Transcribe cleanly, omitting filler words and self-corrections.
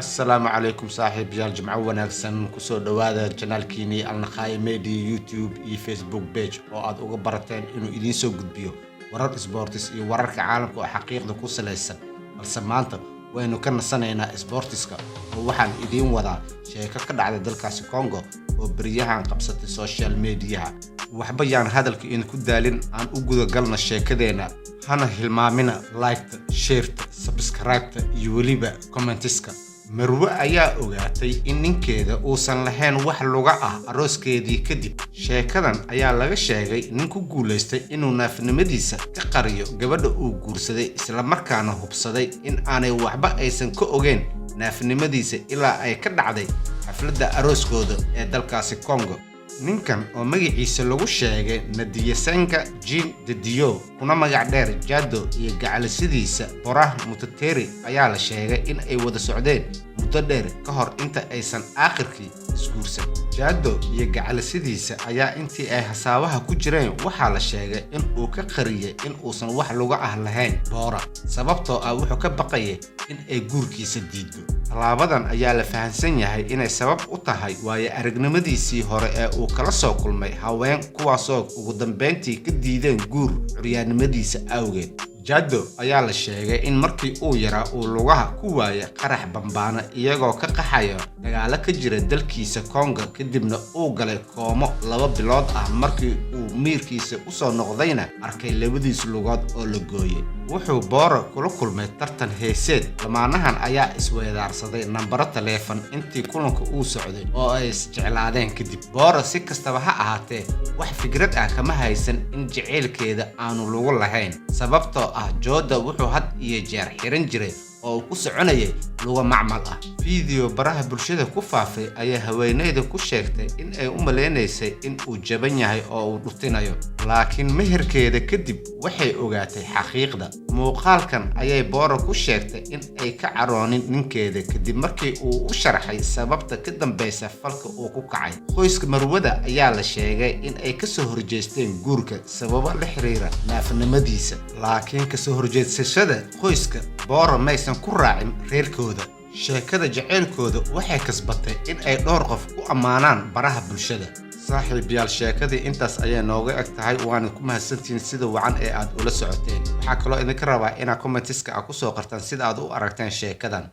Asalaamu calaykum saaxiibayaal, jimco wanaagsan. Kusoo dhowaada channelkiinii Alnaqaayi Media, YouTube iyo Facebook page, oo aad uga barateen inuu idiin soo gudbiyo warar sports iyo wararka caalamka oo xaqiiqda ku salaysan. Balse maanta waynu ka nasanaynaa sportiska oo waxaan idiin wadaa sheeko ka dhacday dalkaasi Congo oo beryahan qabsatay social mediaha. Waxba yaan hadalka idinku daalin, aan u gudagalna sheekadeenna. Hana hilmaamina liketa, shareta, subscribeta iyo weliba commentiska. Marwe ayaa ogaatay in ninkeeda uusan lahayn wax luga ah arooskeedii kadib. Sheekadan ayaa laga sheegay nin ku guulaystay inuu naafnimadiisa ka qariyo gabadha uu guursaday, islamarkaana hubsaday in aanay waxba aysan ka ogeyn naafnimadiisa ilaa ay ka dhacday xafladda arooskooda ee dalkaasi Congo. Ninkan oo magaciisa lagu sheegay Nadiyasenga Jean Dediyo, kuna magac dheer Jado, iyo gacalisidiisa Borah Mutateri ayaa la sheegay in ay wada socdeen muddo dheer ka hor inta aysan aakhirkii isguursan. Jado iyo gacalisidiisa ayaa intii ay hasaabaha ku jireen waxaa la sheegay in uu ka qariyay in uusan wax luga ah lahayn Boora, sababtoo ah wuxuu ka baqayay in ay guurkiisa diido. Tallaabadan ayaa la fahamsan yahay inay sabab u tahay waayo aragnimadiisii hore ee uu kala soo kulmay haween, kuwaasoo ugu dambeyntii ka diideen guur curyaannimadiisa awgeed. Jado ayaa la sheegay in markii uu yaraa uu lugaha ku waayay qarax bambaano iyagoo ka qaxaya dagaalo ka jira dalkiisa Kongo, kadibna uu galay koomo 2 bilood ah. Markii uu miirkiisa usoo noqdayna arkay labadiis lugood oo la gooyay. Wuxuu Boora kula kulmay tartan heeseed. Lamaanahan ayaa isweedaarsaday nambaro taleefan intii kulanka uu socday oo ay isjeclaadeen kadib. Boora si kastaba ha ahaatee wax fikrad ah kama haysan in jaceylkeeda aanu lugu lahayn, sababtoo ah Jooda wuxuu had iyo jeer xiran jiray oo uu ku soconayay lugo macmal ah. Fiideo baraha bulshada ku faafay ayaa haweeneyda ku sheegtay in ay u malaynaysay in uu jaban yahay oo uu dhutinayo, laakiin meherkeeda kadib waxay ogaatay xaqiiqda. Muuqaalkan ayay Boora ku sheegtay in ay ka caroonin ninkeeda kadib markii uu u sharxay sababta ka dambeysa falka uu ku kacay. Qoyska marwada ayaa la sheegay in ay kasoo horjeesteen guurka sababo la xiriira naafanimadiisa, laakiin kasoo horjeedsashada qoyska Boora maysan ku raacin reerkooda. Sheekada jaceylkooda waxay kasbatay in ay dhowr qof ku ammaanaan baraha bulshada. Saaxiibayaal, sheekadii intaas ayay nooga eg tahay. Waana ku mahadsantihiin sida wacan ee aad ula socoteen. Waxaa kaloo idinka rabaa inaad commentiska aad kusoo qortaan sida aad u aragteen sheekadan.